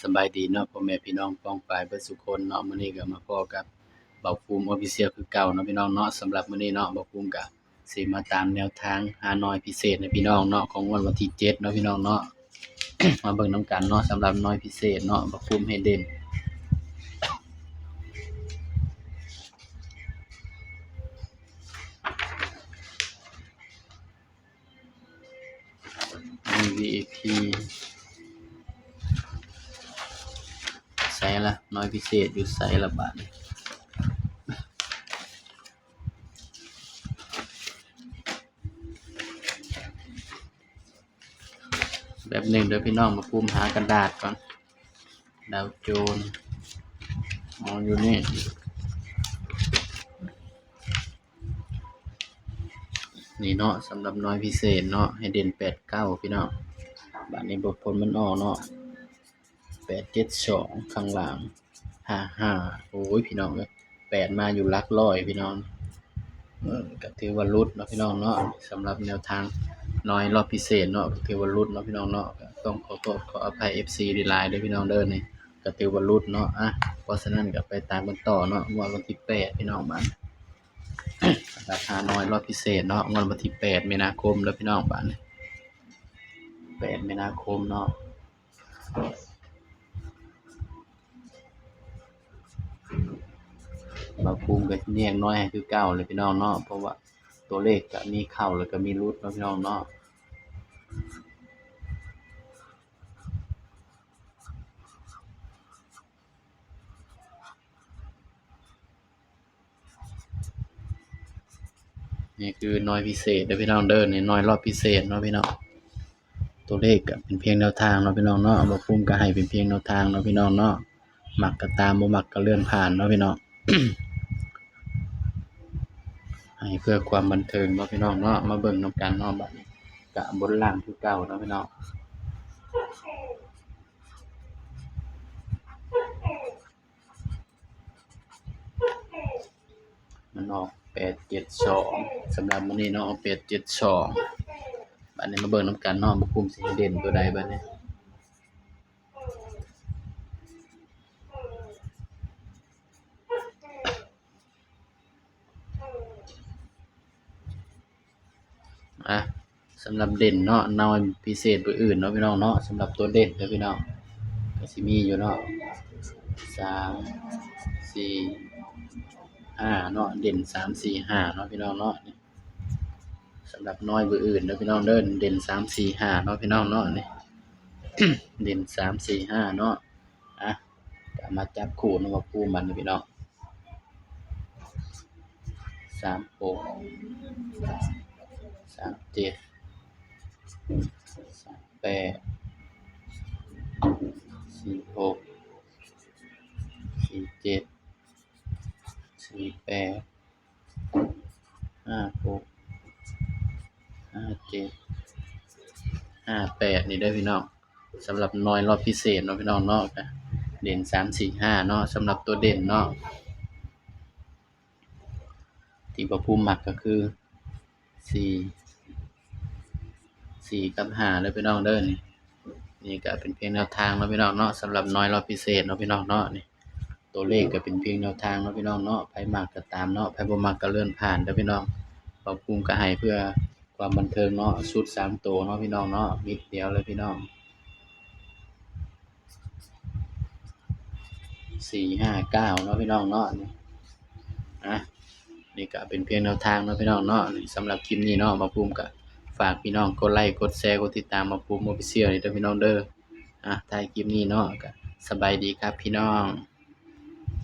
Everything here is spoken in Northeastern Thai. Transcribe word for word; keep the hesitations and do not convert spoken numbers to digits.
สบายดีเนาะ พ่อแม่พี่น้องป้องปายเบิดสุคนเนาะ มื้อนี้ก็มาพ้อกับบ่าวภูมิ Official คือเก่าเนาะพี่น้องเนาะ สำหรับมื้อนี้เนาะ บ่าวภูมิก็สิมาตามแนวทางฮานอยพิเศษให้พี่น้องเนาะ ของงวดวันที่เจ็ดเนาะพี่น้องเนาะ มาเบิ่งนำกันเนาะ สำหรับฮานอยพิเศษเนาะ บ่าวภูมิให้เด่น วี วี ไอ พี ใส่ละ ฮานอยพิเศษอยู่ใส่ละบาดนี้ แป๊บหนึ่งเด้อพี่น้อง บ่าวภูมิหากระดาษก่อน ดาวโจนส์ อ๋อ อยู่นี่ นี่เนาะ สำหรับฮานอยพิเศษเนาะ ให้เด่นแปดเก้าพี่น้อง บาดนี้บทผลมันออกเนาะ แปดเจ็ดสอง ข้างล่าง ห้าห้า โอ้ย พี่น้องเอ้ย แปดมาอยู่หลักร้อยพี่น้อง เออ ก็ถือว่าหลุดเนาะพี่น้องเนาะ สำหรับแนวทางฮานอยรอบพิเศษเนาะ ก็ถือว่าหลุดเนาะพี่น้องเนาะ ก็ต้องขอโทษขออภัย เอฟซี หลายๆเด้อพี่น้องเด้อ นี่ก็ถือว่าหลุดเนาะ อ่ะ เพราะฉะนั้นก็ไปตามกันต่อเนาะ งวดวันที่แปดพี่น้อง บาดนี้ สำหรับฮานอยรอบพิเศษเนาะ งวดวันที่แปดมีนาคมเด้อพี่น้อง บาดนี้ แปดมีนาคมเนาะ บ่าวภูมิก็แยกฮานอยให้คือเก่าเลยพี่น้องเนาะ เพราะว่าตัวเลขก็มีเข้าแล้วก็มีหลุดเนาะพี่น้องเนาะ นี่คือฮานอยพิเศษเด้อพี่น้องเด้อ นี่ฮานอยรอบพิเศษเนาะพี่น้อง ตัวเลขก็เป็นเพียงแนวทางเนาะพี่น้องเนาะ บ่าวภูมิก็ให้เป็นเพียงแนวทางเนาะพี่น้องเนาะ มักก็ตาม บ่มักก็เลื่อนผ่านเนาะพี่น้อง ให้เพื่อความบันเทิงเนาะพี่น้องเนาะ มาเบิ่งนำกันเนาะ บาดนี้ก็บนล่างคือเก่าเนาะพี่น้อง มันออกแปดเจ็ดสอง สำหรับมื้อนี้เนาะ ออกแปดเจ็ดสอง บาดนี้มาเบิ่งนำกันเนาะ บ่าวภูมิสิให้เด่นตัวใดบาดนี้ อ่ะ สำหรับเด่นเนาะ ฮานอยพิเศษมื้ออื่นเนาะพี่น้องเนาะ สำหรับตัวเด่นเด้อพี่น้อง ก็สิมีอยู่เนาะ สาม สี่ ห้า เนาะ เด่น สาม สี่ ห้า เนาะพี่น้องเนาะ นี่ สำหรับฮานอยมื้ออื่นเด้อพี่น้องเด้อ เด่น สาม สี่ ห้า เนาะพี่น้องเนาะ นี่ เด่น สาม สี่ ห้า เนาะ อ่ะ ก็มาจับคู่เนาะ บ่าวภูมิ บาดนี้พี่น้อง สามหก สามเจ็ด สามแปด สี่หก สี่เจ็ด สี่แปด ห้าหก ห้าเจ็ด ห้าแปด นี่เด้อพี่น้อง สำหรับฮานอยรอบพิเศษเนาะพี่น้องเนาะ ก็เด่น สาม สี่ ห้า เนาะ สำหรับตัวเด่นเนาะ ที่บ่าวภูมิมักก็คือ สี่ สี่ กับ ห้า เด้อพี่น้องเด้อ นี่ นี่ก็เป็นเพียงแนวทางเนาะพี่น้องเนาะ สำหรับฮานอยรอบพิเศษเนาะพี่น้องเนาะ นี่ ตัวเลขก็เป็นเพียงแนวทางเนาะพี่น้องเนาะ ไผมักก็ตามเนาะ ไผบ่มักก็เลื่อนผ่านเด้อพี่น้อง บ่าวภูมิก็ให้เพื่อความบันเทิงเนาะ ชุดสามตัวเนาะพี่น้องเนาะ เม็ดเดียวเลยพี่น้อง สี่ห้าเก้า เนาะพี่น้องเนาะ นี่ อ่ะ นี่ก็เป็นเพียงแนวทางเนาะพี่น้องเนาะ นี่ สำหรับคลิปนี้เนาะ บ่าวภูมิก็ฝากพี่น้องกดไลค์ กดแชร์ กดติดตามบ่าวภูมิ Official นี่เด้อพี่น้องเด้อ อ่ะ ท้ายคลิปนี้เนาะ ก็สบายดีครับพี่น้อง